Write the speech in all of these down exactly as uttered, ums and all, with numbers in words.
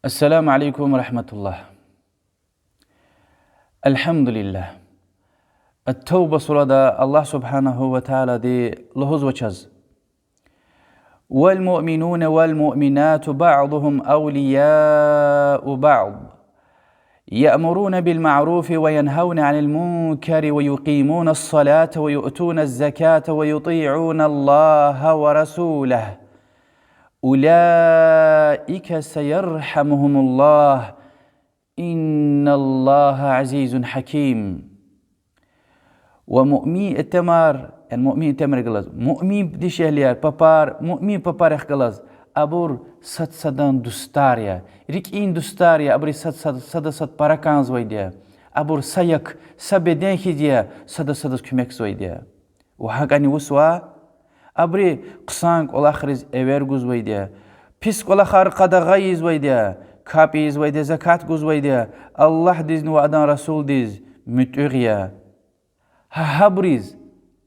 السلام عليكم ورحمة الله. الحمد لله. التوبة сурада Аллагь سبحانه وتعالىди лугьузва чаз: والمؤمنون والمؤمنات بعضهم أولياء بعض، يأمرون بالمعروف وينهون عن المنكر ويقيمون الصلاة ويؤتون الزكاة ويطيعون الله ورسوله، أولئك سيرحمهم الله، إن الله عزيز حكيم. Ва муъмин итимар, яни муъмин итимрихъ галаз, муъмин дишегьлияр, папар, муъмин папарихъ галаз, абур сад садан дустар я, рикӏин дустар я, абуру сад, сад, сада сад пара кӏанзавайди я, абур са як, са беден хьиз я, сада садаз куьмекзавайди я. Ва гьакӏани вуч ва? Абуру хъсан кӏвалахриз эвер гузвайди я, пис кӏвалахар къадагъа ийизвайди я, капӏ ийизвайди я, закат гузвайди я, Аллагьдизни ва адан расулдиз муьтӏуьгъ я. Гьа гьабуриз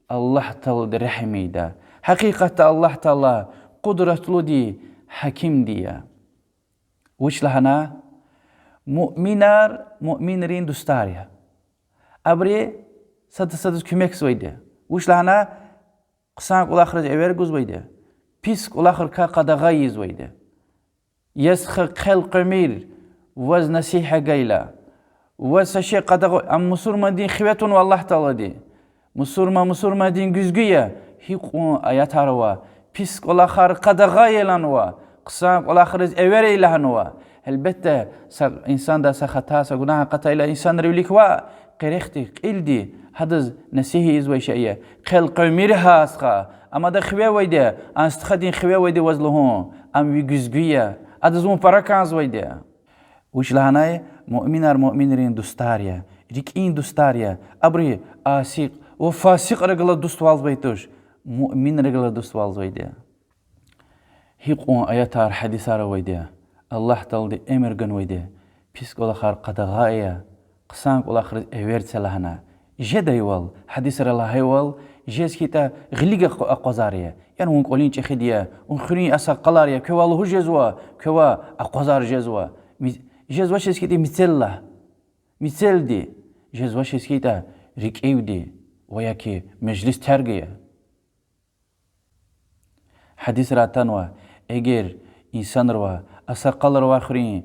Аллагь Таалади регьим ийида. Гьакъикъатда Аллагь Таала къудратлуди, гьакимди я. Вуч лагьана? Муъминар муъминрин дустар я. Абуру сада садаз куьмекзавайди я. Вуч лагьана? Хъсан кӏвалахриз эвер гузвайди я, пис кӏвалахрикай къадагъа ийизвайди я. Яз хъа-, хъел къвемир, ваз насигьат гайила, ваз са шей къадагъа, ам мусурмандин хиве тунва Аллагь Таалади. Мусурман мусурмандин гуьзгуь я, гьикьван аятар ава, пис кӏвалахар къадагъа ая лагьанва, хъсан кӏвалахриз эвер ая лагьанва. Гьелбетда, са инсанда са хата, са гунагь акъатайла инсанрин вилик ваъ, къерехди, кьилди, гьадаз насигьат ийизвай шей я. Хъел къвемир гьа стха, ам ада хиве авайди я, а стхадин хиве авайди я ваз лугьун, ам ви гуьзгуь я, адаз вун пара кӏанзавайди я. Вуч лагьанай, муъминар муъминрин дустар я, рикӏин дустар я, абуру асикь ва фасикьрихъ галаз дуствалзавай туш, муъминрихъ галаз дуствалзавайди я. Гьикьван аятар, гьадисар авайди я, Аллагь Таалади эмир ганвайди я, пис кӏвалахар къадагъа ая, хъсан кӏвалахриз эвер це лагьана. Жедайвал, гьадисра лагьайвал, жез хьайитӏа гъилик акъ-, акъвазар я. Яни вун кӏвалин чӏехиди я, вун хуьруьн агъсакъалар я, квевай лугьуз жезва, квевай акъвазар жезва. Ми-, жезвачиз хьайитӏа мецел лагь, мецелди, жезвачиз хьайитӏа рикӏивди, ва яки межлис терг ая. Гьадисра атанва, эгер инсанривай, агъсакъалривай хуьруьн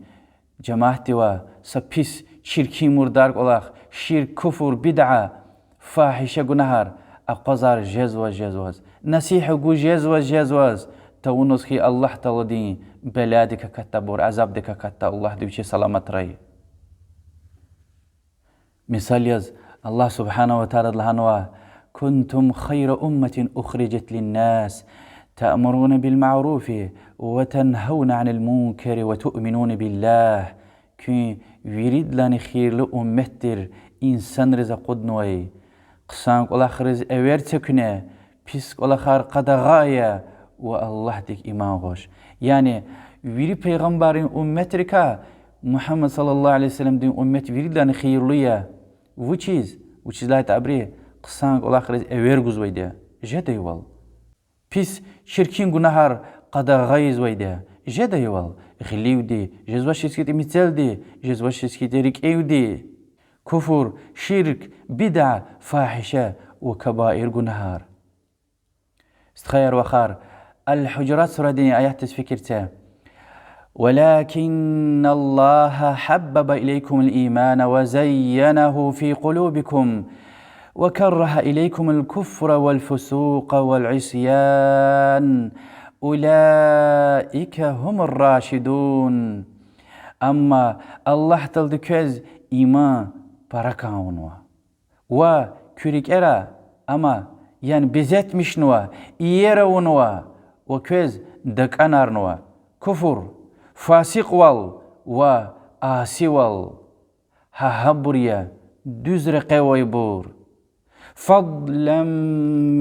жемятдивай са пис, чиркин, мурдар кӏвалах, ширк, куфр, бидъа, фагьиша гунагьар акъвазар жезваз-жезваз, насигьат гуз жезваз-жезваз, тавунваз хьи Аллагь Тааладин белядик акатда, абур азабдик акатда, Аллагьди вичи саламатрай. Мисал яз, Аллагь سبحانه وتعالىди лагьанва: كنتم خير أمة أخرجت للناس تأمرون بالمعروف وتنهون عن المنكر وتؤمنون بالله. Куьн виридалайни хийирлу уммет тир, инсанриз акъуднавай. Хъсан кӏвалахриз эвер це куьне, пис кӏвалахар къадагъа ая ва Аллагьдик иман гъваш. Яни вири пайгъамбаррин умметрикай Мугьаммад صلى الله عليه وسلمдин уммет виридалайни хийирлу я. Вучиз? Вучиз лагьайтӏа абуру хъсан кӏвалахриз эвер гузвайди я, жедайвал. Пис, чиркин гунагьар къадагъа ийизвайди я, жедайвал. Гъиливди, жезвачиз хьайитӏа мецелди, жезвачиз хьайитӏа рикӏивди. Куфр, ширк, бидъа, фагьиша ва кабаир гунагьар. Стхаяр-вахар, Аль-Гьужурат сурадин аятдиз фикир це. ولكن الله حبب إليكم الإيمان وزينه في قلوبكم وكره إليكم الكفر والفسوق والعصيان أولئك هم الراشدون. Амма Аллагь Таалади квез иман пара кӏан авунва. Ва куь рикӏера ам, яни безетмишнава, иер авунва, ва квез дакӏанарнава куфр, фасикьвал ва асивал. Гьа гьабур я дуьз рекье авайбур. فضلا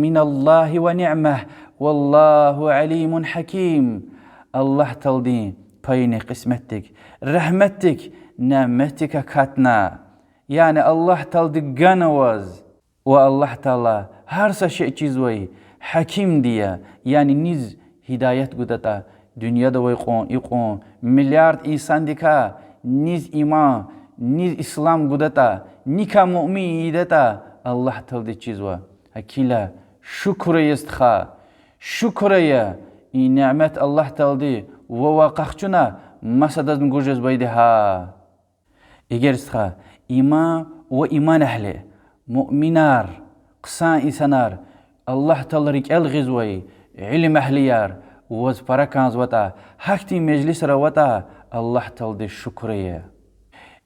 من الله ونعمة والله عليم حكيم. Аллагь Тааладин пайни къисметдик, рагьметдик, няметдик акатна. Яни Аллагь Таалади гана ваз. Ва Аллагь Таала гьар са шей чизвай, гьакимди я, яни низ гьидаят гудатӏа, дуьньяда авай кьван, икьван, Миллиард инсандикай низ иман, низ ислам гудатӀа, никай муъмин ийидатӀа, Аллагь Тааладиз чизва. Гьакила, шукур ая, стха, шукур ая, и нямет Аллагь Таалади вавай къахчуна, масадазни гуз жезвайди гьа. Эгер, стха, иман ва иман агьли, муъминар, хъсан инсанар, Аллагь Таала рикӀел гъизвай илим агьлияр ваз пара кӀанзаватӀа, гьахьтин межлисра аватӀа, Аллагь Тааладиз шукур ая.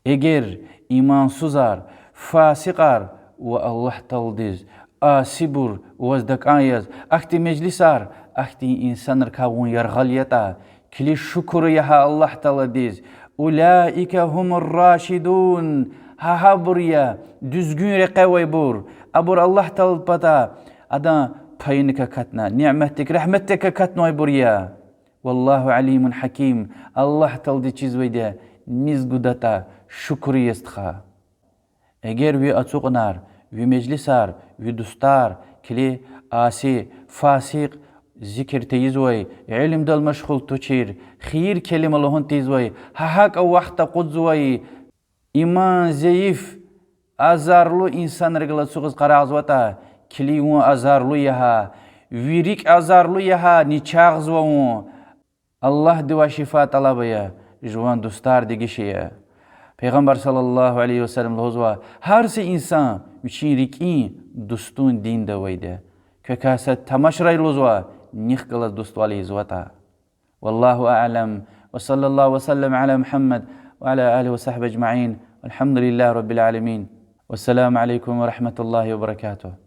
Эгер имансузар, фасикьар ва Аллагь Тааладиз асибур ваз такӀан яз, ахьтин межлисар, ахьтин инсанрикай вун яргъал ятӀа, килиг, шукур ая гьа Аллагь Тааладиз. أولئك هم الراشدون. Гьа гьабур я дуьзгуьн рекье авайбур, абур Аллагь Тааладин патай адан пайиник акатна, няметдик, рагьметдик акатнавайбур я. والله عليم حكيم. Аллагь Тааладиз чизвайди я, низ гудатӀа, шукур ая, стха. Эгер ви ацукьнар, ви межлисар, ви дустар, килиг, аси, фасикь, зикир тийизвай, илимдал машгъул тушир, хийир келима лугьун тийизвай, гьа гьакӀа вахт акъудзавай, иман зайиф, азарлу инсанрихъ галаз ацукьиз къарагъзаватӀа, килиг, вун азарлу я гьа, ви рикӀ азарлу я гьа, начагъзава вун. Аллагьдивай шифа тӀалаб ая, жуван дустар дегиш ая. Пайгъамбар صلى الله عليه وسلم лугьузва: гьар са инсан вичин рикӀин дустун динда авайди я. Квекай сад тамашрай, лугьузва, нихъ галаз дуствал ийизватӀа. والله أعلم، وصلى الله وسلم على محمد وعلى آله وصحبه أجمعين، والحمد لله رب العالمين، والسلام عليكم ورحمة الله وبركاته.